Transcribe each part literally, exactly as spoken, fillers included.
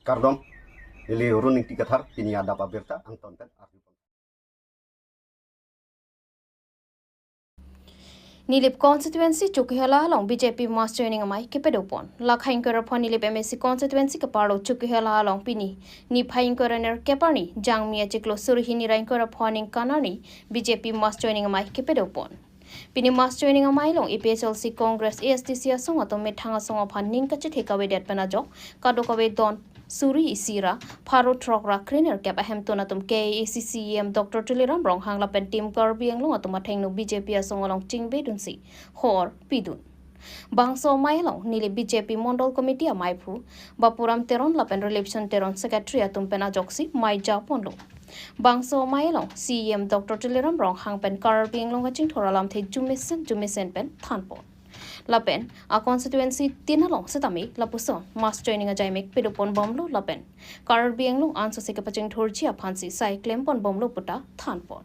Kardom, neli Run Ingti Kathar, pini adap abirta angton pen arjupon. Nilip constituency Chokihola along B J P mass joining amei kepadopon. Lakha ingkoi ra pho Nilip M A C constituency keparlo Chokihola along pini niphai ingkoi ra nerkep arni Jangmi achiklo suri hini ra ingkoi ra pho aningkan arni B J P mass joining amei kepadopon. Pini mass joining amei along A P H L C, Congress, A S D C asong atum methang asong aphan ning kachethe kavedet pen ajok kadokave don suri isi ra pharo throk ra krenerkep ahemtun atum K A A C C E M Doctor Tuliram Ronghang lapen Team Karbi Anglong atum athengno B J P asong along chingvedunsi hor pidun. Bangso amei along Nilip B J P Mondol Committee ameiphu Bapuram Teron lapen Relipson Teron, Secretary atum pen ajoksi mei japonlo. Bangso amei along C E M Doctor Tuliram Ronghang pen Karbi Anglong kachingthur alamthe jumesen jumesen pen thanpon. Lapen a constituency tin along setame lapuson mass joining ajaimek padopon bomlo lapen Karbi Anglong ansose kepachingthurji aphansi sai klempon bomlo puta thanpon.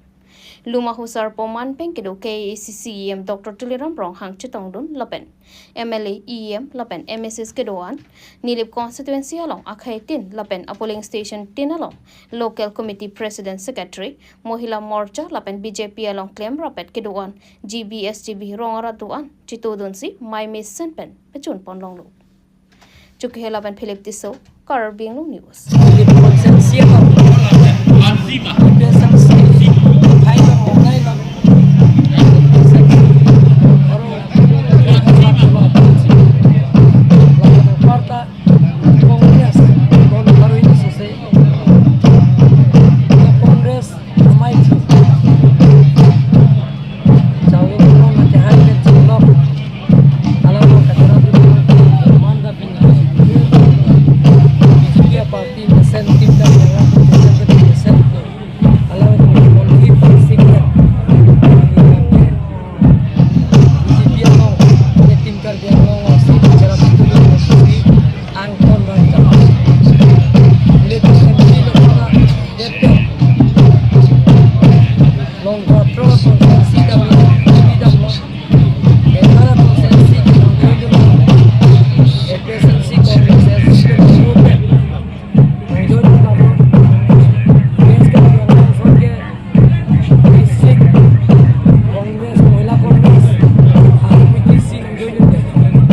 Luma husar poman pen kedo K A A C C E M Doctor Tuliram Ronghang chetongdun lapen M L A, E M lapen M A Cs kedo-an Nilip constituency along akhei tin lapen a polling station tin along local committee president, secretary, Mohila Morcha lapen B J P along klem rapet kedo-an G B, S G B rong arat do-an chetongdunsi mei mesen pen pachunpon longlo. Chokihola pen Philip Tisso, Karbi Anglong News. Constituency ko. Hai ko, hai ko. Parta Congress, Congress, Congress. Amei chu. Chawi ko na ke hai ke chilok. Ala ko ka tara tu man da pin. B J P party mesen tim da ya, mesen tim da. Ala ko ko ki party ke. B J P along, ke tim Karbi Anglong si tara tu. Angkon bang jama. Nilip M C lo kona depte. Long quattro constituency kami, kami dam lo. Ekara constituency kami dam lo. A P H L C constituency kami dam lo. Kami dam lo. Yes, kami dam lo. District Congress, Mohila Congress, R P T C, Congress Committee,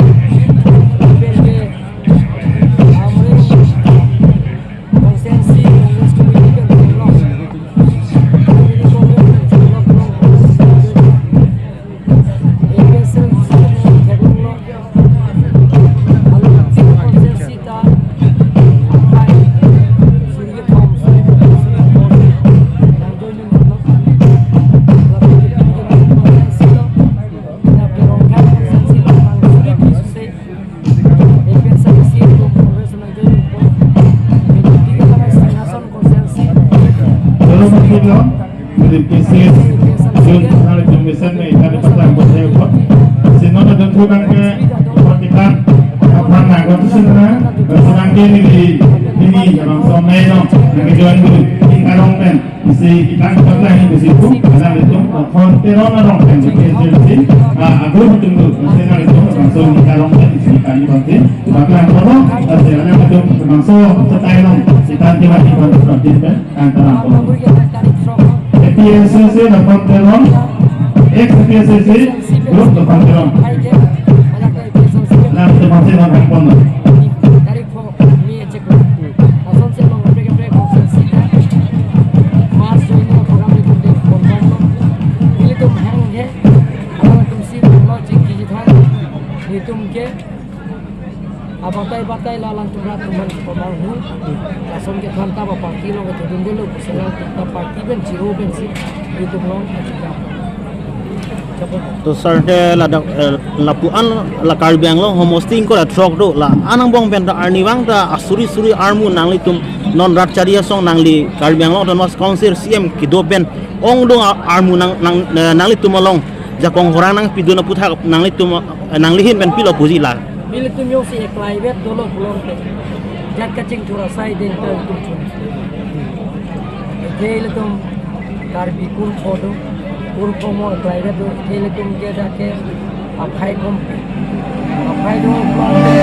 Jun, hari Jun mesen me, hari patang buat saya buat. Sino na jun tu bang ke, buat kita, apa nak buat tu sini na, sedang dia ni di, ini, orang Somai no, yang join dulu, di Karong pen. Isi kita kita lain di situ, karena itu, konten orang yang di agensi, ah, aku betul tu, mesti ada itu, langsung di Karong pen, isi kami konten, tapi yang perlu, hasilnya betul, langsung setai dong, kita tiba-tiba konten pen, antara apa. A P H L C C lapen Teron, ex A P H L C C group lapen Teron. Nam teman si nam hangpon. Tarik pho, mi ecek lo. Ason se lo, prek prek ko se si ta. Mas join lo program itu de kontan lo. Ilitum hang he. Alam tum si lo chingki jithan. Ilitum ke abatai batai la alang tum rat tum man pamang hu. Lason kethan ta ba party lo ketudun dulu, kusela ta party pen chiro pen si. Ilitum lo. To sarte ladak, eh, lapu-an la Karbi Anglong homosti ingkoi ra throk do, la-an angbong pen ta arnivang ta asuri suri armu nanglitum non rat chari asong nangli Karbi Anglong Autonomous Council C E M kedo pen ongdung a-, armu nang, nang, eh, nanglitum along jakong horang nangpidun aputhak nanglitum, eh, nangli ahin pen pilo puji la. Ilitum jongsi eklai vet dolo pulote, jat kachingthur asai dengta ilitum chun. Athe ilitum Karbi kurpho do, kurpho mo eklai vet do, athe ilitum ke jake aphai kom, aphai do pulote.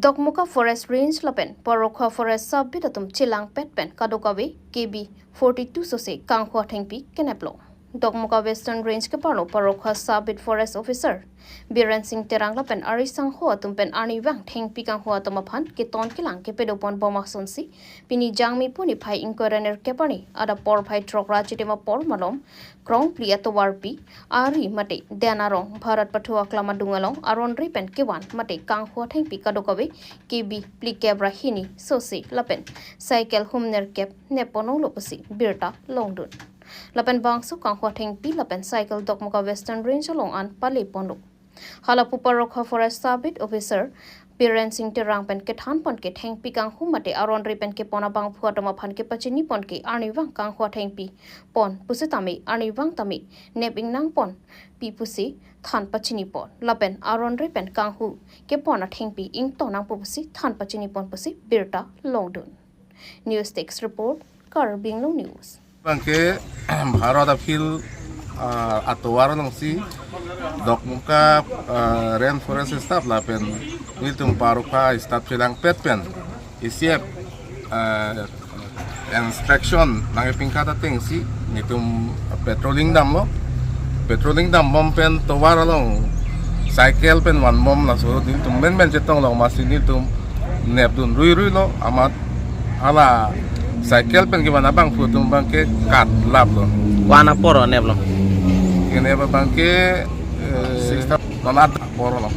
Dokmoka Forest Range lapen Parokha Forest Sub-Beat atum chelangpet pen kadokave K B forty-two sose kanghu athengpi keneplo. Dokmoka Western Range keparlo Parokha Sub-Beat Forest Officer Biren Singh Terang lapen ari sangho atum pen arnivang thengpi kanghu atum aphan keton kelang kepadopon bom asonsi pini Jangmi pu niphai ingkoi ra nerkep arni adap porphai throk ra chitim apor malom krongphli atovarpi ari mate den arong Bharat Pathu aklam adung along aron ri pen kevan mate kanghu athengpi kadokave K B phlikep ra hini sose lapen cycle hum nerkep nepponlo pusi birta longdun. Lapen bangso kanghu athengpi lapen cycle Dokmoka Western Range along an paleponlo. Halapu Parokha Forest Sub-Beat Officer Biren Singh Terang pen kethanpon ke thengpi kanghu mate aron ri pen kepon abangphu atum aphan kepachinipon ke arnivang kanghu athengpi pon pusitame arnivang tame nep ingnangponpi pusi than pachinipon. Lapen aron ri pen kanghu kepon athengpi ingtonnangpo pusi than pachinipon pusi birta longdun. News Desk Report, Karbi Anglong News. Bangke Bharat Afield, ah, atovar alongsi Dokmoka, ah, Range Forest Staff lapen nelitum Parokha Staff chelangpet pen isi ap, ah, inspection nangkepingkat atengsi nelitum patrolling damlo. Patrolling dambom pen tovar along cycle pen vanbom laso nelitum menmen chetong long masi nelitum nepdun ruiruilo amat hala cycle pen kevan abangphu atum bangke katlaplo. Ko-an apor neplo? Kenep abangke, eh, six thirty non adap apor lo.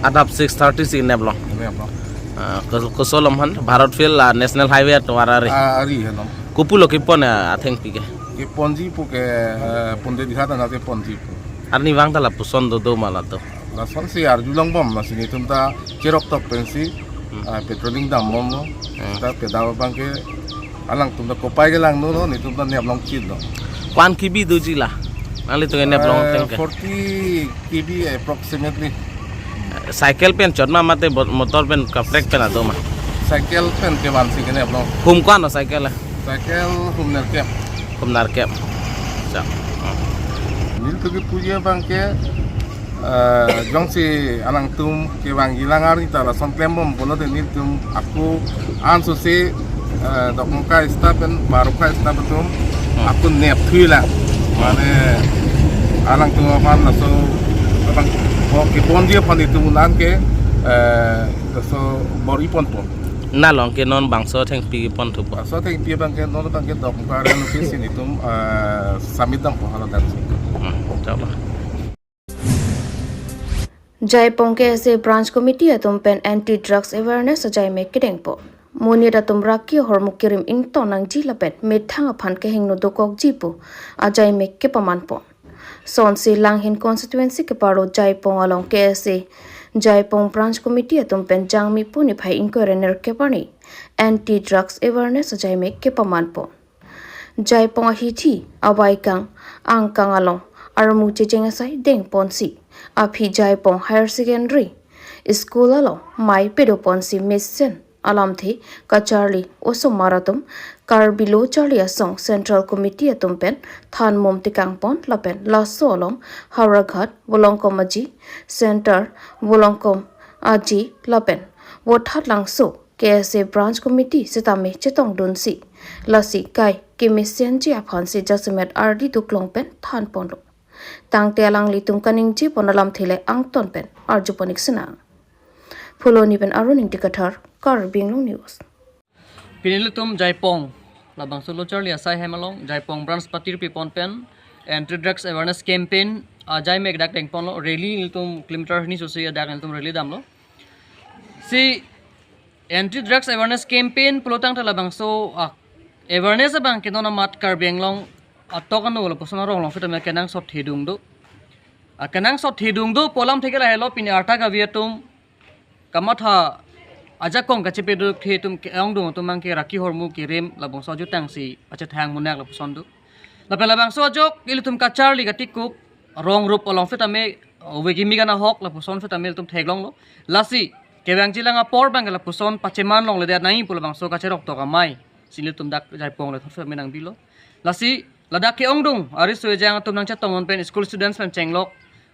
Adap six thirty si neplo. Neplo. Ah, kos-, koson alom han Bharat Afield la National Highway atovar ari. Ah, ari alom. Kopulo kepon, eh, athengpi ke? Keponji pu ke, eh, Punde Dihat anat keponji pu. Arnivang ta lapuson dodo ma latum? Lasonsi arjulongbom, lasi nelitum ta cheroktok pensi, hmm, ah, patrolling dambomlo. Hmm. Ta pedap abangke alangtum ta kopai kelangdunlo, nelitum ta neplongchitlo. Ko-an K B doji la? Nanglitum ke neplong, eh, ateng ke? Forty K B approximately. Cycle pen chot ma mate bot-, motor pen kaprek pen ado ma? Cycle pen kevansi keneplo. Hum ko-an lo cycle? Cycle hum nerkep. Hum nerkep. Cha. Nelitum kepuji abangke, eh, jongsi alangtum kevangji lang arni ta lason klembom pulote nelitum ako ansose, eh, Dokmoka staff pen Parokha staff atum Hmm. ako nepthuilang. Mane alangtum aphan laso aphan ko keponji aphan itum unan ke, eh, laso bor-i ponpo. Nalong ke non bangso athengpi keponthupo? Bangso athengpi abangke non abangke Dokmoka Range Office si nelitum, eh, submit dampo hala dan si. Hmm, chalo. Jaipong K S A Branch Committee atum pen Anti Drugs Awareness ajaimek kedengpo. Monit atum raki ahormu kerim ingtonnangji lapen methang aphan kehingno dokokji pu ajaimek kepamanpon. Sonsi Langhin Constituency keparlo Jaipong along K S A Jaipong Branch Committee atum pen Jangmi pu niphai ingkoi ra nerkep arni Anti Drugs Awareness ajaimek kepamanpon. Jaipong ahithi, abaikang, angkang along armu checheng asai dengponsi aphi Jaipong Higher Secondary School along mei padoponsi mesen alamthe kacharli osomar atum Karbi Lo Charli Asong Central Committee atum pen thanmum tekangpon lapen laso along Howraghat, Volongkom Aji Center, Volongkom Aji lapen Vothatlangso K S A Branch Committee sitame chetongdunsi lasi kai kemesenji aphansi jasemet ardi duklong pen thanponlo. Tangte alanglitum kaningjepon alamthe le angton pen arjupon-ik sinang. Phuloni pen Arun Ingti Kathar, Karbi Anglong News. Pini ilitum Jaipong, labangso Lo Charli asai hem along Jaipong Branch patirpipon pen Anti Drugs Awareness Campaign ajaimek dak dengponlo, rally ilitum kilometer hini sose adak ilitum rally damlo. Si Anti Drugs Awareness Campaign pulotangte labangso, ah, awareness abangke non amat Karbi Anglong atok ano lapuson arong along sitame kenangsot thedung do. Akenangsot thedung do pu alamthe ke lahelo, pini arta kave atum kamatha ajakong kachepeduk the atum ke-ongdung atum abangke raki hormu kerem labangso ajutangsi pachethang munak lapuson do. Lapen labangso ajok ilitum kacharli katikup rong rup along sitame ove kimi kanahok lapuson sitame ilitum theklonglo. Lasi kevangjilang apor abangke lapuson pacheman longledet nangji pu labangso kacheroktok amei si ilitum dak Jaipong le thot sitame nangbilo. Lasi ladak ke-ongdung ariso ejang atum nangchetongdun pen, school students pen chenglok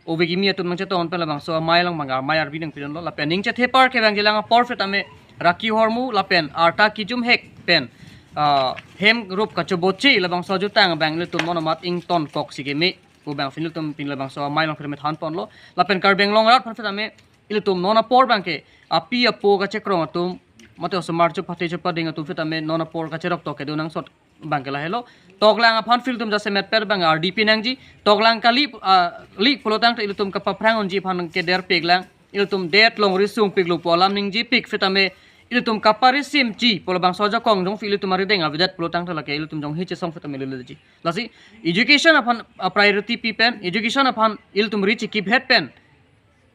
ove kimi atum nangchetongdun pen labangso amei along abang amei arbi nangpidunlo. Lapen ning chethepar kevangjilang apor sitame raki hormu lapen arta kijumhek pen, ah, hem rup kachoboche labangso ajutang abang ilitum non amat ingtonkok si keme pu abang pini ilitum pini labangso amei along sitame thanponlo. Lapen Karbi Anglong arat aphan sitame ilitum non apor abangke api apo kachekrong atum mate osomar chupate chupading atum sitame non apor kacheroktok kedo nangsot abangke lahelo. Toklang aphan ilitum jasemet per abang ardi pinangji. Toklang kali, ah, li pulotangte ilitum kapaphrang unji aphan keder piklang. Ilitum det longri sungpiklo pu alam ningjepik sitame ilitum kaparisimji pu labangso ajakong jongsi ilitum arideng avedet pulotangte lake ilitum jonghi chesong sitame leleji. Lasi education aphan, ah, priority pi pen, education aphan ilitum ri chikiphet pen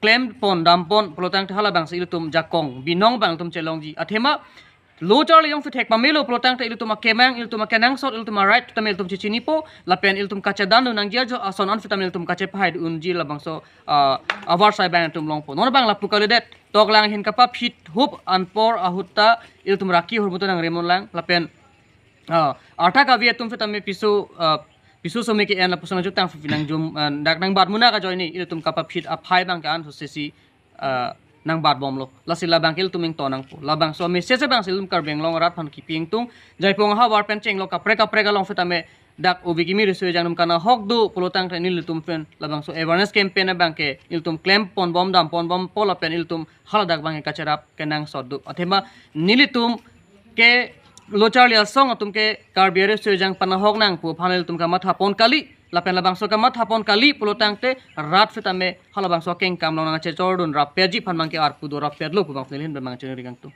klempon dampon pulotangte halabangsi ilitum jakong binong abang ilitum chelongji. Athema lo charli jongsi thek pamelo pulotangte ilitum akemang, ilitum akenangsot, ilitum a-right sitame ilitum chechinipo, lapen ilitum kachedandun nangji ajo ason an sitame ilitum kachepahaidunji labangso, ah, avarsai abang ilitum longpo. Non abang lapu kalidet, toklang ahin kapaphit hup anpor ahut ta ilitum raki hormu ta nangremdunlang, lapen, ah, arta kave atum sitame piso, ah, piso some ke-en lapuson ajutang phi nangjum, ah, dak nangbat munak ajoine ilitum kapaphit aphai abangke an sosesi, ah, nangbatbomlo. Lasi labangke ilitum ingtonnangpo. Labangso message abangsi ilitum Karbi Anglong arat aphan kipi ingtung. Jaipong ahavar pen chenglok kaprek kaprek along sitame dak ove kimi riso ejang atum kanahok do pulotangte nelitum pen labangso awareness campaign abangke ilitum klemponbom damponbompo lapen ilitum haladak abangke kacherap kenangsot do. Athema nelitum ke lo charli asong atum ke Karbi ariso ejang panahok nang pu aphan ilitum kamathapon kali. Lapen labangso kamathapon kali pulotangte rat sitame halabangso akengkam along nangchechordun rappetji aphan abangke arpu do rappetlo pu abang neli ahin pen abang chingri kangtung.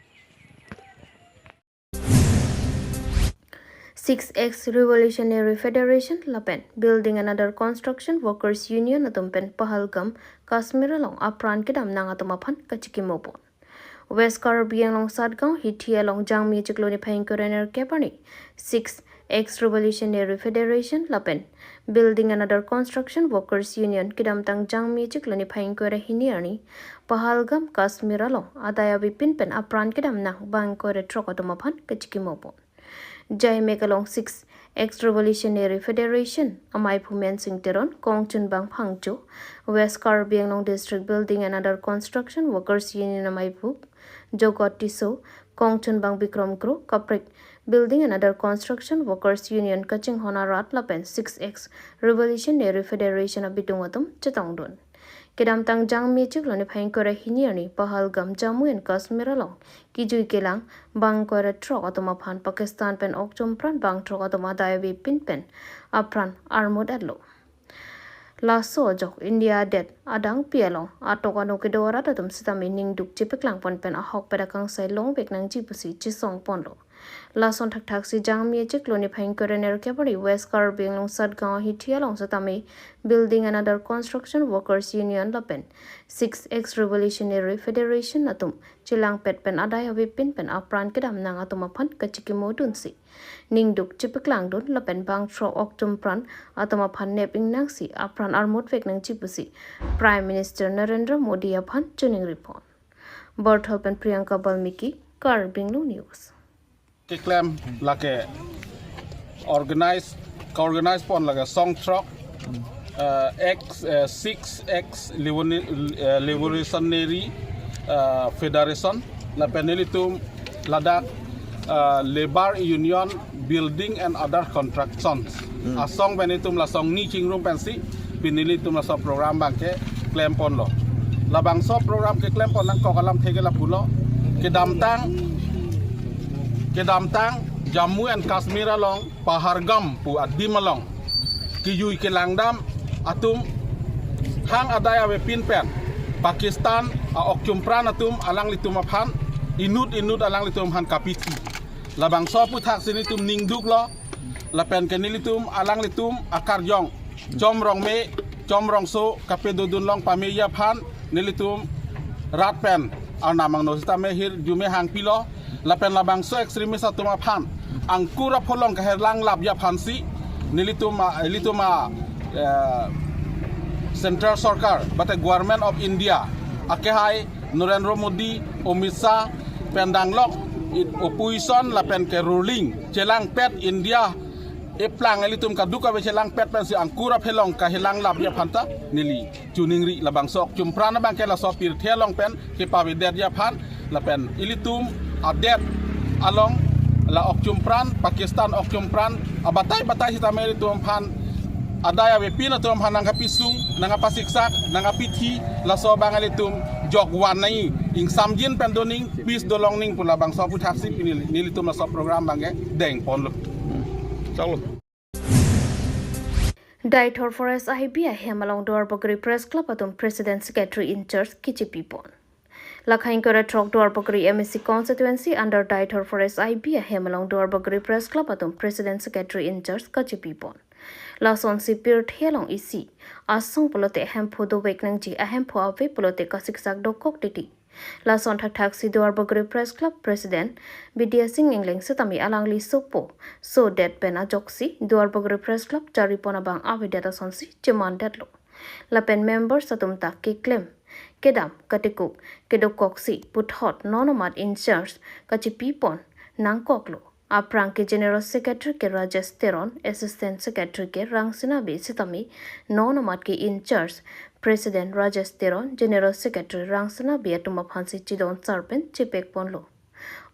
Six X Revolutionary Federation lapen Building and Other Construction Workers Union atum pen Pahalgam, Kashmir along apran kedamnang atum aphan kachikimopon. West Karbi Anglong Satgaon hithi along Jangmi chiklo niphai ingkoi ra nerkep arni Six X Revolutionary Federation lapen Building and Other Construction Workers Union kedamtang Jangmi chiklo niphai ingkoi ra hini arni Pahalgam, Kashmir along adai avepin pen apran kedamnang bang ingkoi ra throk atum aphan kachikimopon. Jaimek along Six X Revolutionary Federation amaiphu Mensing Teron, kongchunbang Phangcho, West Karbi Anglong District Building and Other Construction Workers Union amaiphu Jogot Tisso, kongchunbang Bikrom Kro, kaprek Building and Other Construction Workers Union kachinghon arat lapen Six X Revolutionary Federation abitung atum chetongdun. Kedamtang Jangmi chiklo niphai ingkoi ra hini arni Pahalgam, Jammu and Kashmir along kijui kelang bang ingkoi ra throk atum aphan Pakistan pen okchum pran bang throk atum adai avepin pen apran armut-etlo. Laso ajok India adet adangpi along atok ano kedo arat atum sitame ningduk chepaklangpon pen ahokpet akangsai longvek nangji pusi chesongponlo. Lason thakthak si Jangmi chiklo niphai ingkoi ra nerkep arni West Karbi Anglong Satgaon hithi along sitame Building and Other Construction Workers Union lapen Six X Revolutionary Federation atum chelangpet pen adai avepin pen apran kedamnang atum aphan kachikimodunsi ningduk chepaklangdun lapen bang throk okchum pran atum aphan nep ingnangsi apran armutvek nangji pusi Prime Minister Narendra Modi aphan chiningripon. Borthol pen Priyanka Balmiki, Karbi Anglong News. Keklem lake organize, ka-organize pon lake song throk, eh, X, eh, Six X Revolu-, eh, Revolutionary, eh, Federation, lapen nelitum ladak, eh, Labour Union Building and Other Constructions. Hmm. Asong pen itum lasong ni chingrum pensi, pini nelitum laso program abangke klemponlo. Labangso program keklempon nangkok alamthe ke lapulo. Kedamtang, kedamtang Jammu and Kashmir along Pahalgam pu adim along kijui kelangdam atum hang adai avepin pen Pakistan a-okchum pran atum alanglitum aphan inut inut alanglitum aphan kapithi. Labangso aputhaksi nelitum ningduklo, lapen ke nelitum alanglitum akarjong Chom Rongme Chomrongso kapedodun long pame aphan nelitum rat pen arnam angno sitame hirjume hangpilo, lapen labangso extremist atum aphan angkur apholong kaherlang lap aphan si nelitum a, nelitum a, eh, Central Sorkar, bate Government of India, akehai Narendra Modi, Amit Shah, pen danglok it opposition lapen ke ruling chelangpet India eplang ilitum kaduk ave chelangpet pensi angkur aphelong kahelang lap aphan ta neli choningri. Labangso ok chumpran abang ke laso pirthe along pen kepavedet aphan lapen ilitum adet along la ok chumpran Pakistan ok chumpran abatai batai sitame ilitum aphan adai avepin atum aphan nangkapisung, nangkapasiksak, nangkapithi, laso abang ilitum jokwan nai ingsamjin pen doning, peace dolong ning pu labangso aputhak si neli, nelitum laso program abang ke dengponlo. Chalo. Deithor Forest I B ahem along Duarbagori Press Club atum President Secretary in charge kechipipon. Lakha ingkoi ra throk Duarbagori M A C constituency under Deithor Forest I B ahem along Duarbagori Press Club atum President Secretary in charge kachipipon. Lasonsi pirthe along isi asong pulote ahemphu dovek nangji, ahemphu ave pulote kasiksak dokok titi. Lason thakthak si Duarbagori Press Club President Bidya Sing Engleng sitame alangli sopo sodet pen ajoksi Duarbagori Press Club charipon abang avedet asonsi chemandetlo. Lapen members atum ta keklem kedam katikuk kedokoksi puthot non amat in charge kachipipon nangkoklo. Aphrang ke General Secretary ke Rajesh Teron, Assistant Secretary ke Rangsina Bey sitame non amat ke in charge President Rajesh Teron, General Secretary Rangsina Bey atum aphansi chidon sar pen chepekponlo.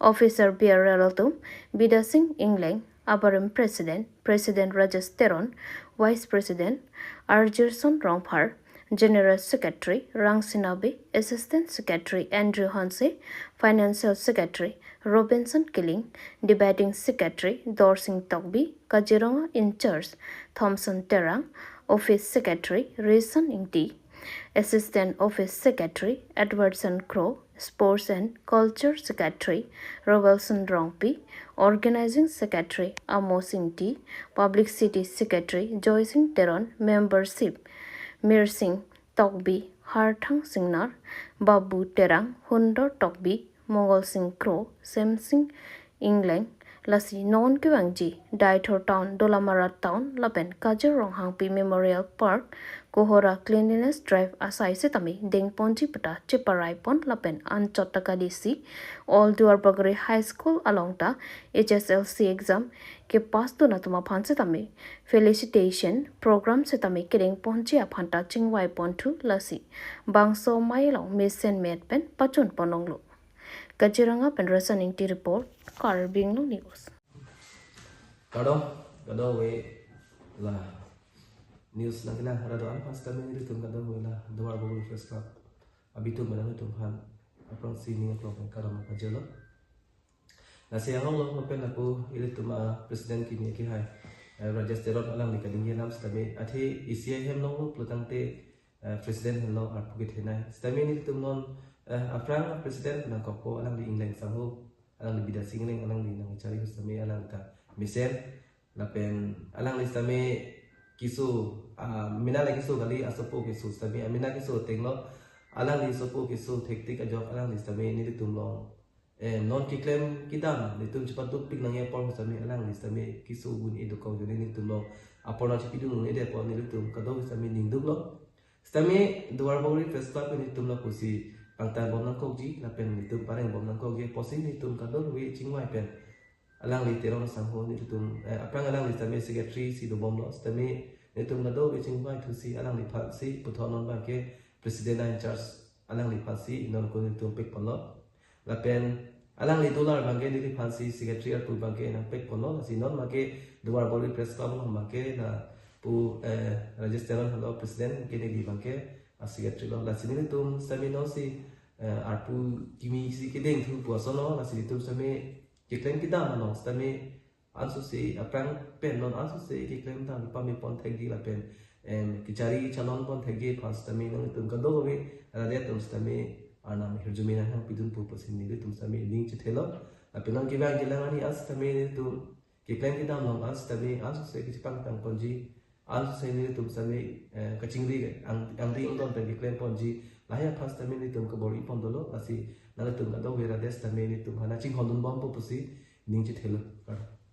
Officer bearer atum Bidya Sing Engleng, abarim President, President Rajesh Teron, Vice President Arjirson Rongphar, General Secretary Rangsina Bey, Assistant Secretary Andrew Hanse, Financial Secretary Robinson Killing, Debating Secretary Dorsing Tokbi, Kaziranga in charge Thompson Terang, Office Secretary Rison Ingti, Assistant Office Secretary Edwardson Kro, Sports and Culture Secretary Robertson Rongpi, Organizing Secretary Amos Ingti, Publicity Secretary Joysing Teron, Membership Mirsing Tokbi, Harthang Singnar, Babu Terang, Hundor Tokbi, Mongol Sing Kro, Semsing Engleng, lasi non kevangji Deithor Town, Dolamara Town lapen Kajir Ronghangpi Memorial Park, Kohora Cleanliness Drive asai sitame dengponji puta cheparaipon lapen anchot ta kadisi All Duarbagori High School along ta H S L C exam kepass dun atum aphan sitame felicitation program sitame kedengponji aphan ta chingvaiponthu, lasi bangso amei along mesen met pen pachunpon longlo. Kaziranga pen Rasan Ingti report, Karbi Anglong News. Kardom, kardom we la news nangkelang hara do-an pas kami nelitum kardom we la Duarbagori Press Club abitum menang itum aphan aphrangsi ning aklong pen kardom pajirlo. Lasi ahong lo mopen lapu ilitum a president kimi akehai, eh, Rajesh Teron alangli kaningje alam sitame athe isi ahem longlo pulotangte, eh, president henlo arpu kethenei. Sitame nelitum non, eh, aphrang president nangkokpo alangli Engleng sangho, alangli Bidya Sing Engleng alangli nangchari sitame alangli ta mesen. Lapen alangli sitame keso, ah, amena le keso kali, asopo keso sitame amena keso atenglo. Alangli sopo keso thektik ajok alangli sitame nelitum along, eh, non keklem kedam nelitum chepadukpik nangji apor sitame alangli sitame keso un-e dokok ajoine nelitum along apor nangchepidun un-edet apot nelitum kadokave sitame ningduklo. Sitame Duarbagori Press Club nelitum lapusi pangtang bom nangkokji lapen nelitum pareng bom nangkokji apotsi nelitum kadokave chingvai pen alangli Teron sangho nelitum, eh, aphrang alangli sitame secretary si dobomlo, sitame nelitum kadokave chingvai thusi alangliphansi puthot non abangke president in charge alangliphansi non ko nelitum pekponlo. Lapen alangli dolar abangke neliphansi secretary arpu abangke nangpekponlo, lasi non abangke Duarbagori Press Club along abangke lapu, eh, Rajesh Teron henlo president, ke neli abangke a secretary lo, lasi nelitum sitame nonsi, eh, arpu kimi si kedengthu pu asonlo, lasi nelitum sitame keklem kedam along sitame ansose aphrang pen non ansose keklem dam pamepon thekji lapen, em, kechari chalonpon thekji aphan sitame nanglitum kadokave rat atum sitame arnam hirjume nanghangpidun pu pusi nelitum sitame ning chethelo. Lapen non kevang kelang ani an sitame nelitum keklem kedam along an sitame ansose kechepangtangponji Ansose nelitum sitame, eh, kachingri ke, ang, angri ingdon pen keklem ponji, lahai aphan sitame nelitum kabor-i pon dolo, lasi nanglitum kadokave rade sitame nelitum aphan nangchinghon dunbompo pusi ning chethelo. Kardom.